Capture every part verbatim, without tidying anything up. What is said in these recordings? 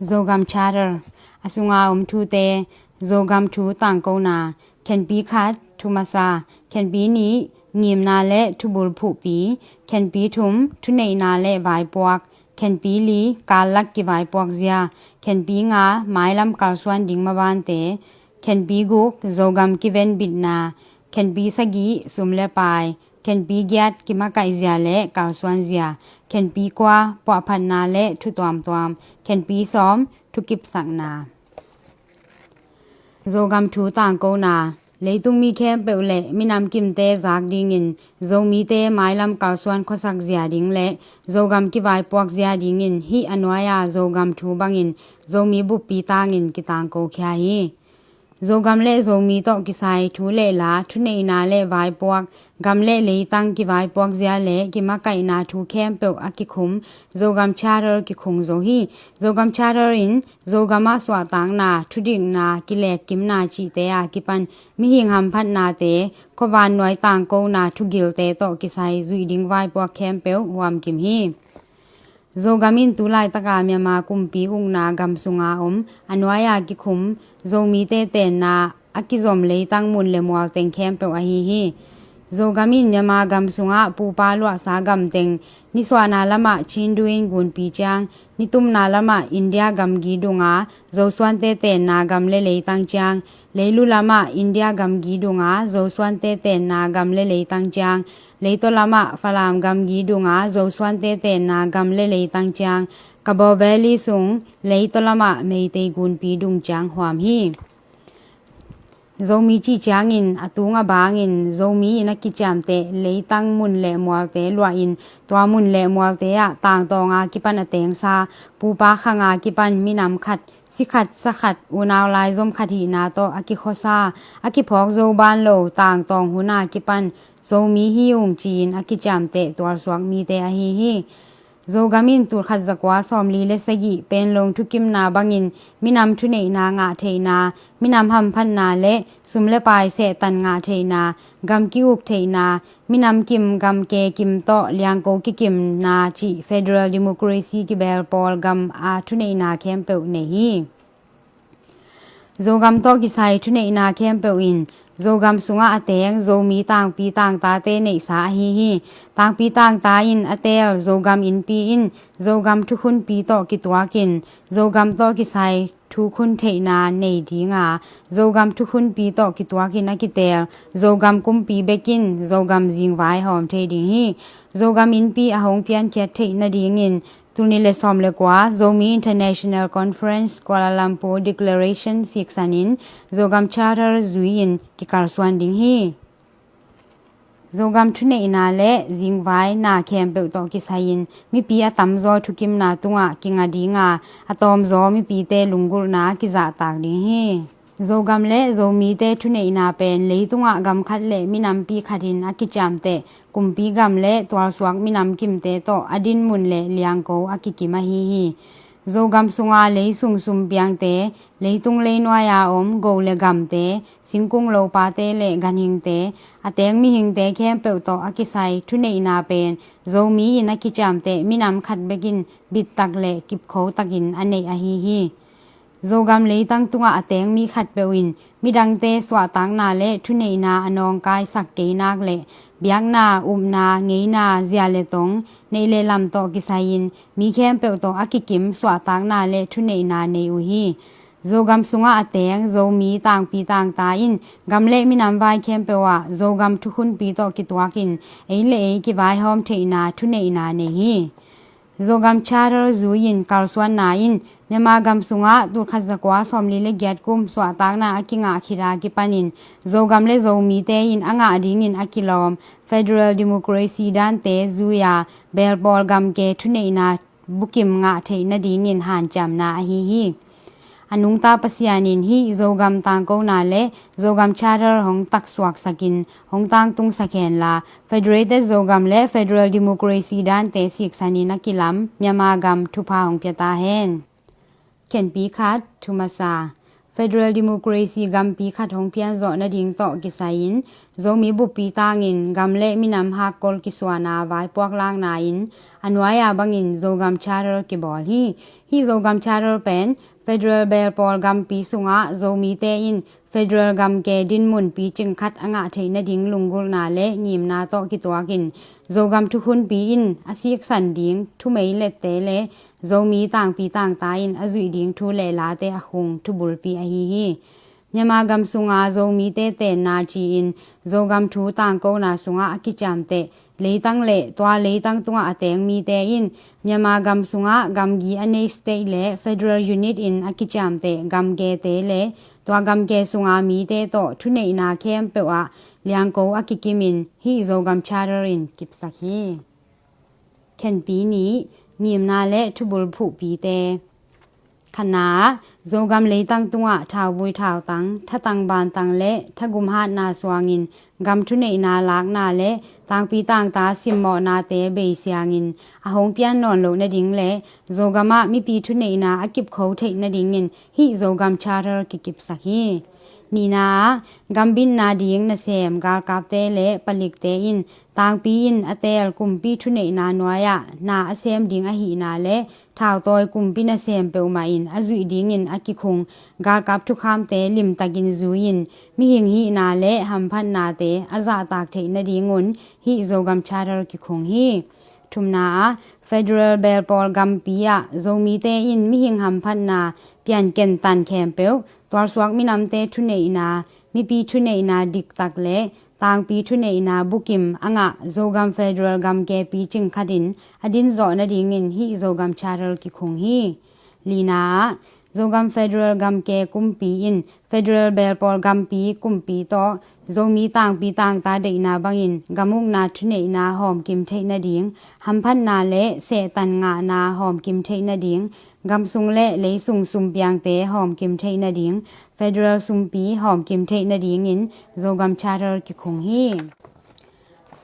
Zogam Charter, a sunga om thute. Zogam thu tangkona. Khenpi khat, thu masa. Khenpi nih, ngimna le thubul phuhpi. Khenpi thum, thuneihna le vaipuak. Khenpi li, kallak kivaipuak zia. Khenpi nga, mailam kalsuan ding mabante. Khenpi guk, Zogam kiven bitna. Khenpi sagih, sum le pai. Khenpi giat, kimakaih zia le kalsuan zia. Khenpi kua, puahphatna le thu tuamtuam. Khenpi sawm, thukipsakna. Zogam thu tangkona. Leitung mi khempeuh le minam kimte zak dingin Zomite mailam kalsuan khuasak zia ding le Zogam kivaipuak zia dingin hih a nuai-a Zogam thu bangin Zomi buppi tangin kitangko khia hi. Zogam le Zomi tawh kisai thu le la, thuneihna le vaipuak, gam le leitang kivaipuak zia le kimakaihna thu khempeuh a kikhum Zogam Charter kikhung zo hi. Zogam Charter in Zogam ah suahtakna, thudikna, kilekkimna cihte a kipan mihing hamphatnate, khuavannuai tangkona thugilte tawh kisai zuih ding vaipuak khempeuh huamkim hi. Zogam in tu laitaka Myanmar kumpi ukna gam sunga om a nuai-a kikhum Zomite tenna a kizom leitang mun le mual teng khempeuh ahi hi. Zogam in Myanmar gam sungah pupa luahsa gam teng, nisuahna lamah Chindu in gunpi ciang, nitumna lamah India gamgi dunga Zosuante tenna gam le leitang ciang, leilu lamah India gamgi dunga Zosuante tenna gam le leitang ciang, leitaw lamah Falam gamgi dunga Zosuante tenna gam le leitang ciang, Kabaw Valley sung leitaw lamah Meitei gunpi dung ciang huam hi. Zomi cih ciangin a tung a bangin Zomi in a kiciamteh leitang mun le mualte luahin tua mun le mualte ah tangtawnga kipan a tengsa, pupa khanga kipan minam khat, si khat, sa khat, unau laizom khat hihna tawh a kikhuasa, a kiphawk zo ban lo tangtawng huna kipan Zomi hi ung ci-in a kiciamteh tualsuak mite ahi hi. Zogam in tulkhat zakua sawmli le sagih Penlong thukimna bangin minam thuneihna ngah theihna, minam hamphatna le sum le pai sehtan ngah theihna, gam ki-uk theihna, minam kim gam ke kim tawh liangko kikimna cih federal democracy kibel pawl gam a thuneihna khempeuh nei hi. Zogam tawh kisai thuneihna khempeuh in Zogam sungah a teng Zomi tangpi tangtate neihsa ahi hi. Tangpi tangta in a teel Zogam innpi in Zogam thukhunpi tawh kituakin Zogam tawh kisai thukhun theihna nei dinga, Zogam thukhunpi tawh kituakin a kiteel Zogam kumpi bekin Zogam zingvai hawm thei ding hi. Zogam innpi a hong piankhiat theih nadingin tul nih le sawm le kua Zomi International Conference Kuala Lumpur Declaration siksanin Zogam Charter zui-in kikalsuan ding hi. Zogam thuneihna le zingvai na khempeuh tawh kisai-in mipi a tamzaw thukimna tungah kinga dinga, a tawmzaw mipite lunggulhna kizahtak ding hi. Zogam le Zomite thuneihna pen leitungah gam khat le minampi khatin a kiciamteh kumpi gam le tualsuak minam kimte tawh a dinmun le liangko a kikim ahi hi. Zogam sunga leisung sumpiangte, leitung leinuai-a om go le gamte, singkung lopate le ganhingte, a teng mihingte khempeuh tawh a kisai thuneihna pen Zomi in a kiciamteh minam khat bekin bittak le kipkhotakin a neih ahi hi. Zogam leitang tungah a teng mi khatpeuh in midangte suahtakna le thuneihna a nawngkaisak kei nak le biakna, upna, ngeina, zia le tong, neih le lam tawh kisai-in mi khempeuh tawh a kikim suahtakna le thuneihna nei uh hi. Zogam sungah a teng Zomi tangpi tangta in gam le minam vai khempeuh ah Zogam thukhunpi tawh kituakin ei le ei kivaihawm theihna thuneihna nei hi. Zogam Charter zui-in kalsuanna in Myanmar gam sungah tulkhat zakua sawmli le giat kum suahtakna a kingah khita kipanin Zogam le Zomite in a ngah dingin a kilawm federal democracy dante zui-a belpawl gamke thuneihna bukim ngah theih nadingin hanciamna ahi hi. A nungta Pasian in hih Zogam tangkona le Zogam Charter hong taksuaksakin hong tangtungsak henla, Federated Zogam le Federal Democracy dante siksanin a kilam Myanmar gam thupha hong pia ta hen. Khenpi khat, thu masa. Federal Democracy gampi khat hong pianzawh nading tawh kisai-in Zomi buppi tangin gam le minam hakkol kisuana vaipuak lakna in a nuai-a bangin Zogam Charter kibawl hi. Hih Zogam Charter pen federal belpawl gampi sungah Zomite in federal gamke dinmun picing khat a ngah theih nading lunggulhna le ngimna tawh kituakin Zogam thukhunpi in a siksan ding thumei lette le Zomi tangpi tangta in a zuih ding thu le late a khung thubulpi ahi hi. Myanmar gam sunga Zomite tenna ci-in Zogam thu tangkona sungah a kiciamteh leitang le tua leitang tungah a teng mite in Myanmar gam sungah gamgi a nei state le federal unit in a kiciamteh gamkete le tua gamke sunga mite tawh thuneihna khempeuh ah liangko a kikimin hih Zogam Charter in kipsak hi. Khenpi nih, ngimna le thubul phuhpite. Khatna ah, Zogam leitang tungah thauvui thautang, thatang bantang le thagum hatna suangin gam thuneihna lakna le tangpi tangta simmawhnate beisiangin a hong pian nawn loh nading le Zogam ah mipi thuneihna a kipkho theih nadingin hih Zogam Charter kikipsak hi. Nihna ah, gambitna ding nasem galkapte le palikte in tangpi in a teel kumpi thuneihna nuai-ah na a sem ding ahihna le thautawi kumpi nasem peuhmah in a zuih dingin a kikhung galkap thukhamte limtakin zui-in mihing hihna le hamphatnate a zahtak theih nadingun hih Zogam Charter kikhung hi. Thumna ah, federal belpawl gampi ah Zomite in mihing hamphatna pianken tan khempeuh tualsuak minamte thuneihna, mipi thuneihna diktak le tangpi thuneihna bukim a ngah Zogam federal gamke picing khatin a dinzawh nadingin hih Zogam Charter kikhung hi. Lina ah, Zogam federal gamke kumpi in federal belpawl gampi kumpi tawh Zomi tangpi tangta deihna bangin gamukna thuneihna hawmkim theih nading, hamphatna le sehtan ngahna hawmkim theih nading, gamsung le leisung sumpiangte hawmkim theih nading, federal sumpi hawmkim theih nadingin Zogam Charter kikhung hi.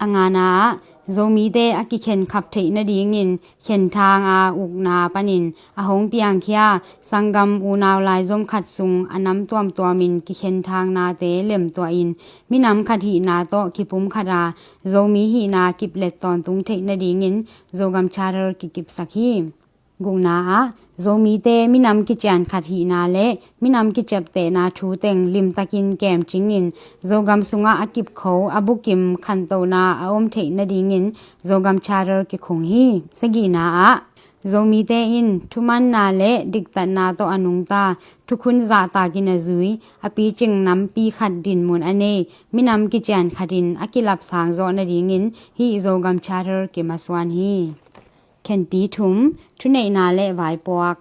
A ngana ah, Zomite a kikhenkhap theih nadingin khenthang a ukna panin a hong piangkhia sanggam unau laizom khat sung a nam tuamtuamin kikhenthang nate lemtuahin minam khat hihna tawh kipum khata Zomi hihna kiplet tawntung theih nadingin Zogam Charter kikipsak hi. Gukna ah, Zomite minam kician khat hihna le minam kiciaptehna thu teng limtakin kemcingin Zogam sungah a kipkho a bukim khantohna a om theih nadingin Zogam Charter kikhung hi. Sagihna ah, Zomite in thumanna le diktatna tawh a nungta thukhun zahtakin a zui a picing nampi khat dinmun a nei minam kician khatin a kilapsang zawh nadingin hih Zogam Charter kimasuan hi. Khenpi thum, thuneihna le vaipuak.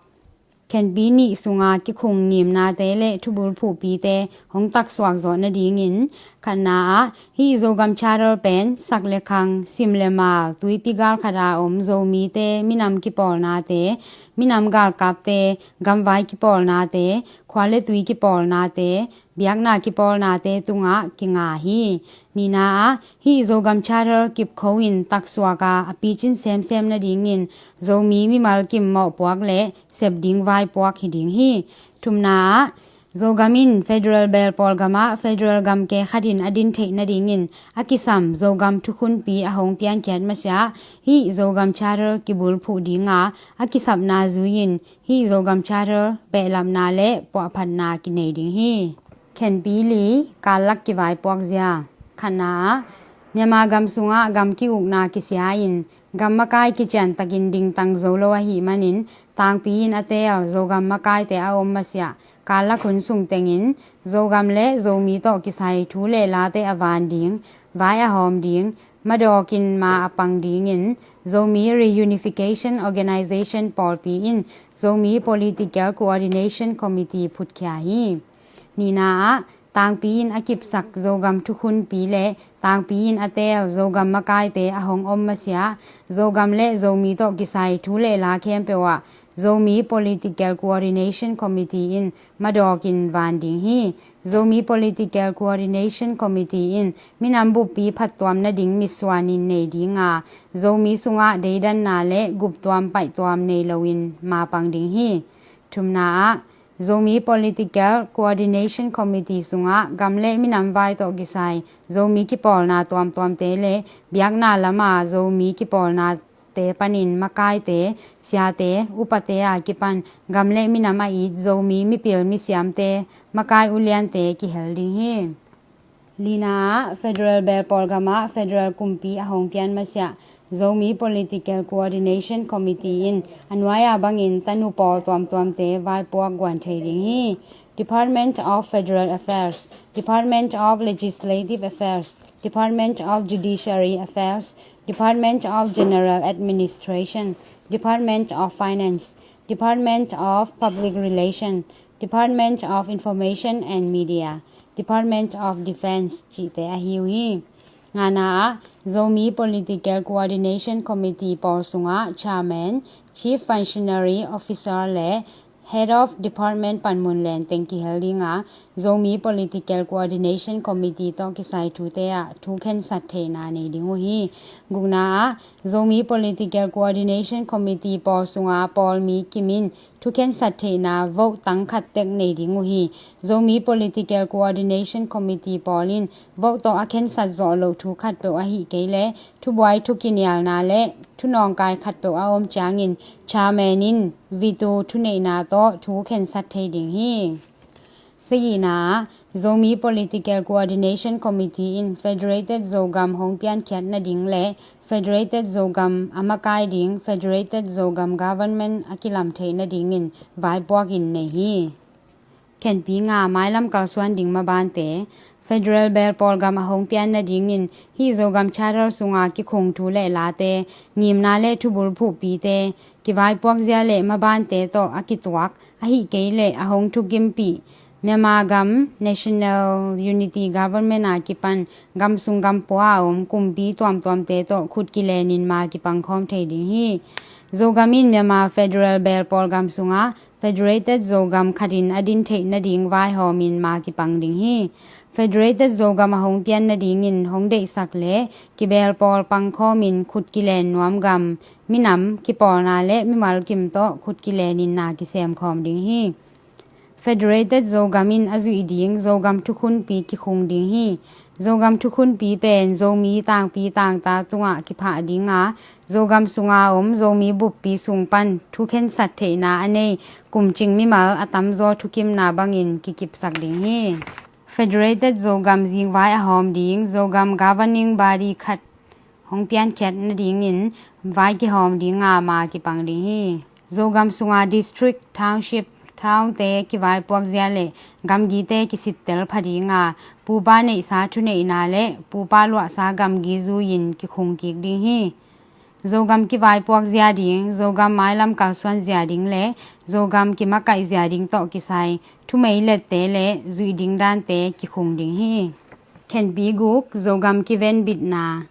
Khenpi nih sunga kikhung ngimnate le thubul phuhpite hong taksuak zawh nadingin khatna ah hih Zogam Charter pen sak le khang, sim le mal, tuipi gal khata om Zomite minam kipawlnate, minam galkapte, gamvai kipawlnate, khua le tui kipawlnate, biakna kipawlnate tungah kinga hi. Nihna ah hih Zogam Charter kipkho in taksuak a a picin semsem nadingin Zomi mimal kim mawhpuak le sep ding vaipuak hi ding hi. Thumna ah Zogam in federal belpawl gamah federal gamke khatin a din theih nadingin a kisam Zogam thukhunpi a hong piankhiat masiah hih Zogam Charter kibulphuh dinga a kisapna zui-in hih Zogam Charter behlapna le puahphatna kinei ding hi. Khenpi li, kallak kivaipuak zia. Khatna ah Myanmar gam sungah gam ki-ukna kisia-in gam makai kiciantakin dingtang zo lo ahih manin tangpi in a teel Zogam makaite a om masiah kallak hun sung tengin Zogam le Zomi tawh kisai thu le late a van ding, vai a hawm ding, madawkin ma a pang dingin Zomi Reunification Organization pawlpi in Zomi Political Coordination Committee phutkhia hi. Nihna ah tangpi in a kipsak Zogam thukhunpi le tangpi in a teel Zogam makaite a hong om masiah Zogam le Zomi tawh kisai thu le la khempeuh ah Zomi Political Coordination Committee in madawkin van ding hi. Zomi Political Coordination Committee in minam buppi phattuam nading mitsuanin nei dinga Zomi sungah deidanna le guptuam paihtuam nei loin mapang ding hi. Thumna ah Zomi Political Coordination Committee sungah gam le minam vai tawh kisai Zomi kipawlna tuamtuamte le biakna lama Zomi kipawlnate panin makaite, siate, upate a kipan gam le minam a it Zomi mipil misiamte, makai uliante kihel ding hi. Lina ah, Federal Belpawl gamah Federal kumpi a hong pian masiah Zomi Political Coordination Committee in a nuai-a bangin tanu pawl tuamtuamte vaipuak guan thei ding hi. Department of Federal Affairs, Department of Legislative Affairs, Department of Judiciary Affairs, Department of General Administration, Department of Finance, Department of Public Relation, Department of Information and Media, Department of Defense cihte ahi uh hi. Ngana ah, Zomi Political Coordination Committee pawl sungah Chairman, Chief Functionary Officer le Head of Department panmun lenteng kihel ding a, Zomi Political Coordination Committee tawh kisai thute ah thu khensat theihna nei ding uh hi. Gukna ah, Zomi Political Coordination Committee pawl sunga pawl mi kimin thu khensat theihna vote tang khat tek nei ding uh hi. Zomi Political Coordination Committee pawl in vote tawh a khensat zawh loh thu khatpeuh ahih kei leh thubuai thukinialna le thunawngkai khatpeuh a om ciangin chairman in veto thuneihna tawh thu khensat thei ding hi. Sagihna ah, Zomi Political Coordination Committee in Federated Zogam hong piankhiat nading le Federated Zogam a makai ding Federated Zogam Government a kilam theih nadingin vaipuak in nei hi. Khenpi nga, mailam kalsuan ding mabante. Federal Belpawl gam a hong pian nadingin hih Zogam Charter sunga kikhung thu le late, ngimna le thubul phuhpite, kivaipuak zia le mabante tawh a kituak, ahih kei leh a hong thukimpih Myanmar gam National Unity Government a kipan gam sung gam pua a om kumpi tuamtuamte tawh khut kilenin ma kipangkhawm thei ding hi. Zogam in Myanmar Federal Belpawl gam sunga Federated Zogam khatin a din theih nading vaihawmin ma kipang ding hi. Federated Zogam a hong pian nadingin hong deihsak le kibelpawl pangkhawmin khut kilen nuam gam, minam, kipawlna le mimal kim tawh khut kilenin na kisemkhawm ding hi. Federated Zogam in a zuih ding Zogam thukhunpi kikhung ding hi. Zogam thukhunpi pen Zomi tangpi tangta tungah kiphah ding a, Zogam sunga om Zomi buppi sung pan thu khensat theihna a nei kumcing mimal a tamzaw thukimna bangin kikipsak ding hi. Federated Zogam zingvai a hawm ding Zogam governing body khat hong piankhiat nadingin vai kihawm ding a ma kipang ding hi. Zogam sunga district, township, townte kivaipuak zia le gamgite kisittel pha ding a, pupa neihsa thuneihna le pupa luahsa gamgi zui-in kikhung kik ding hi. Zogam kivaipuak zia ding, Zogam mailam kalsuan zia ding le Zogam kimakaih zia ding tawh kisai thumei lette le zuih ding dante kikhung ding hi. Khenpi guk, Zogam kivenbitna.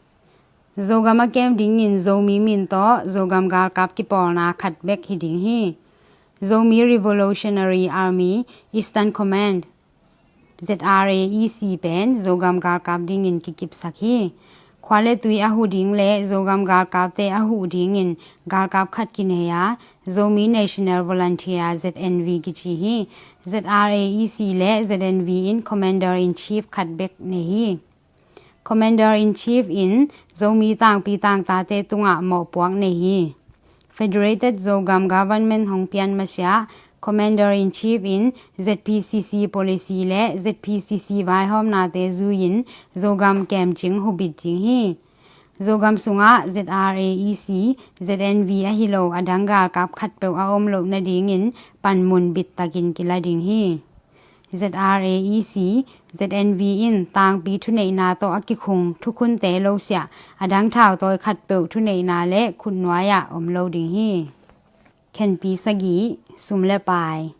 Zogam a kem dingin Zomi min tawh Zogam galkap kipawlna khat bek hi ding hi. Zomi Revolutionary Army Eastern Command, Z R A E C pen Zogam galkap dingin kikipsak hi. Khua le tui a huh ding le Zogam galkapte a huh dingin galkap khat kinei a, Zomi National Volunteer, Z N V kici hi. Z R A E C le Z N V in Commander in Chief khat bek nei hi. Commander in Chief in Zomi tangpi tangtate tungah mawhpuak nei hi. Federated Zogam Government hong pian masiah Commander in Chief in Z P C C policy le Z P C C vaihawmnate zui-in Zogam kemcing hubit ding hi. Zogam sungah Z R A E C, Z N V ahi lo a dang galkap khatpeuh a om loh nadingin panmun bittakin kila ding hi. Z R A E C, Z N V in tangpi thuneihna tawh a kikhung thukhunte lo siah a dang thautawi khatpeuh thuneihna le khutnuai-ah om lo ding hi. Khenpi sagih, sum le pai.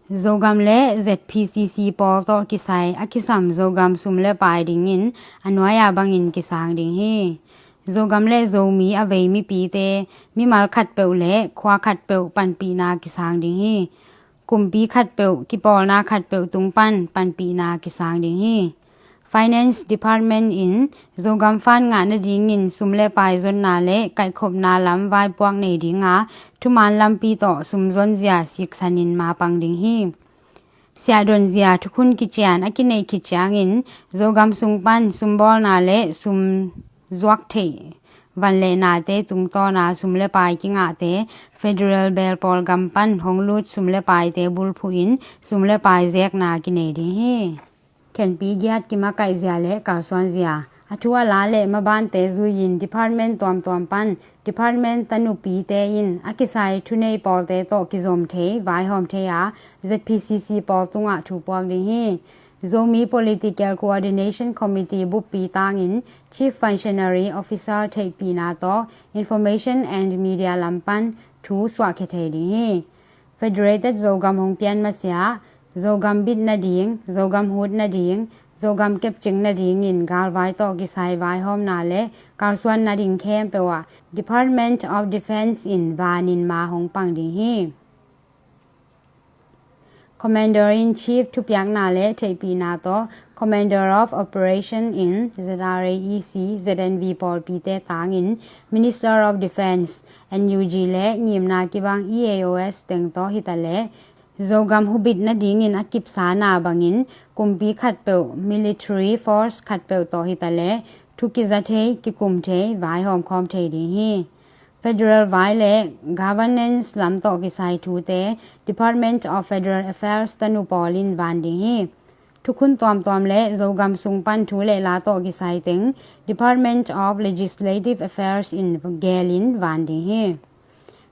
Zogam le Z P C C pawl tawh kisai a kisam Zogam sum le pai dingin a nuai-a bangin kisang ding hi. Zogam le Zomi a vei mipite, mimal khatpeuh le khua khatpeuh panpihna kisang ding hi. Kumpi khatpeuh, kipawlna khatpeuh tung pan panpihna kisang ding hi. Finance Department in Zogam fund ngah nadingin sum le pai zonna le kaihkhopna lam vaipuak nei dinga thuman lampi tawh sum zonzia siksanin mapang ding hi. Siahdonzia thukhun kician a kineih khit ciangin Zogam sung pan sumbawlna le sum zuak theih van le nate tungtawna sum le pai kingahte federal belpawl gam pan hong lut sum le paite bulphuhin sum le pai zekna kinei ding hi. Khenpi giat kimakaihzia le kalsuanzia a thu a la le mabante zuiin department tuamtuam pan department tanupite in a kisai thunei pawlte tawh kizom thei vaihawm thei a ZPCC pawl tungah thu puak ding hi. Zomi Political Coordination Committee buppi tangin Chief Functionary Officer theihpihna tawh Information and Media lam pan thu suahkhia thei ding hi. Federated Zogam hong pian masiah Zogam bit nading, Zogam hut nading, Zogam kepcing nadingin galvai tawh kisai vaihawmna le kalsuan nading khempeuh ah Department of Defence in vanin ma hong pang ding hi. Commander in Chief thupiakna le theihpihna tawh Commander of Operation in ZRA EC, ZNV pawlpite tangin Minister of Defence, NUG le ngimna kibang EAOs teng tawh hitaleh Zogam hubit nadingin a kipsana bangin kumpi khatpeuh, military force khatpeuh tawh hitaleh thu kiza thei, kikum thei, vaihawm khawm thei ding hi. Federal vai le governance lam tawh kisai thute Department of Federal Affairs tanu pawl in van ding hi. Thukhun tuamtuam le Zogam sung pan thu le la tawh kisai teng Department of Legislative Affairs in gelin van ding hi.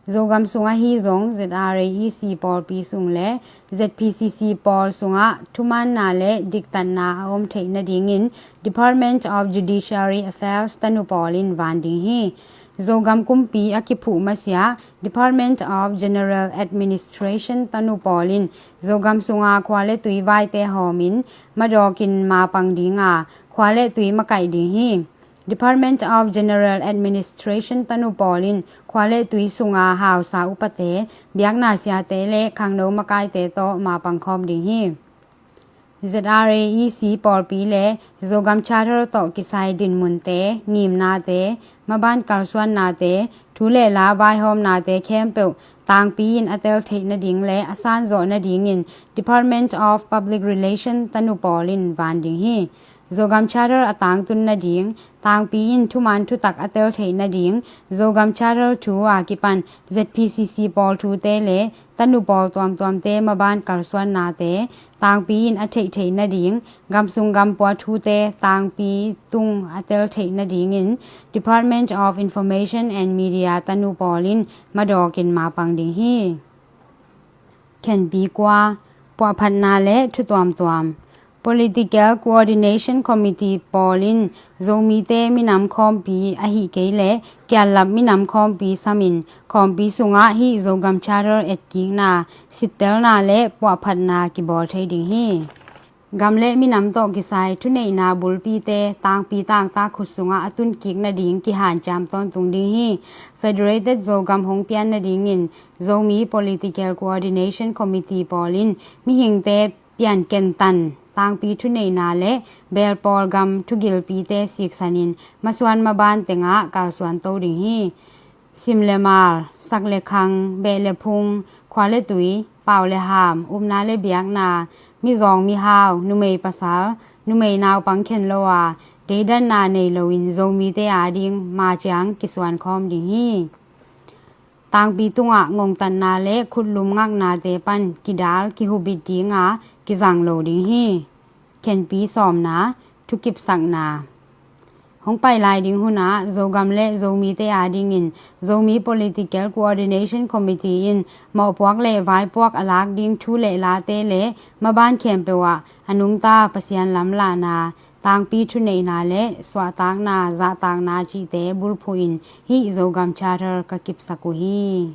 Zogam sung ahi zong ZRA EC pawlpi sung le ZPCC pawl sungah thumaanna le diktatna a om theih nadingin Department of Judiciary Affairs tanu pawl in van ding hi. Zogam kumpi a kiphuh masiah Department of General Administration tanu pawl in Zogam sunga khua le tui vaite hawmin madawkin mapang dinga khua le tui makaih ding hi. Department of General Administration tanu pawl in khua le tui sunga hausa upate, biakna siate le khangno makaite tawh mapang khawm ding hi. ZRA EC pawlpi le Zogam Charter tawh kisai dinmunte, ngimnate, maban kalsuannate, thu le la vaihawmnate khempeuh tangpi in a tel theih nading le a sanzawh nadingin Department of Public Relation tanu pawl in van ding hi. Zogam Charter a tangtun nading, tangpi in thuman thutak a tel theih nading, Zogam Charter thu a kipan ZPCC pawl thute le tanu pawl tuamtuamte maban kalsuannate tangpi in a theih theih nading, gamsung gampua thute tangpi tung a tel theih nadingin Department of Information and Media tanu pawl in madawkin mapang ding hi. Khenpi kua, puahphatna le thu tuamtuam. Political Coordination Committee pawl in Zomite minam khawmpi ahi kei le kiallap minam khawmpi samin khawmpi sungah hih Zogam Charter etkikna, sittelna le puahphatna kibawl thei ding hi. Gam le minam tawh kisai thuneihna bulpite tangpi tangtak khut sungah a tunkik nading kihanciam tawntung ding hi. Federated Zogam hong pian nadingin Zomi Political Coordination Committee pawl in mihingte piankentan tangpi thuneihna le belpawl gam thugilpite siksanin masuan maban tengah kalsuan to ding hi. Sim le mal, sak le khang, beh le phung, khua le tui, pau le ham, upna le biakna, mizawng mihau, numei pasal, numei naupang khen lo a, deidanna nei loin Zomite ading maciang kisuan khawm ding hi. Tangpi tungah ngongtatna le khutlum ngaknate pan kidal kihubit dinga kizang lo ding hi. Khenpi sawmna, thukipsakna. Hong pai lai ding hunah Zogam le Zomite adingin Zomi Political Coordination Committee in mawhpuak le vaipuak a lak ding thu le late le maban khempeuh ah a nungta Pasian lamlahna, tangpi thuneihna le suahtakna, zahtakna cihte bulphuhin hih Zogam Charter ka kipsak uh hi.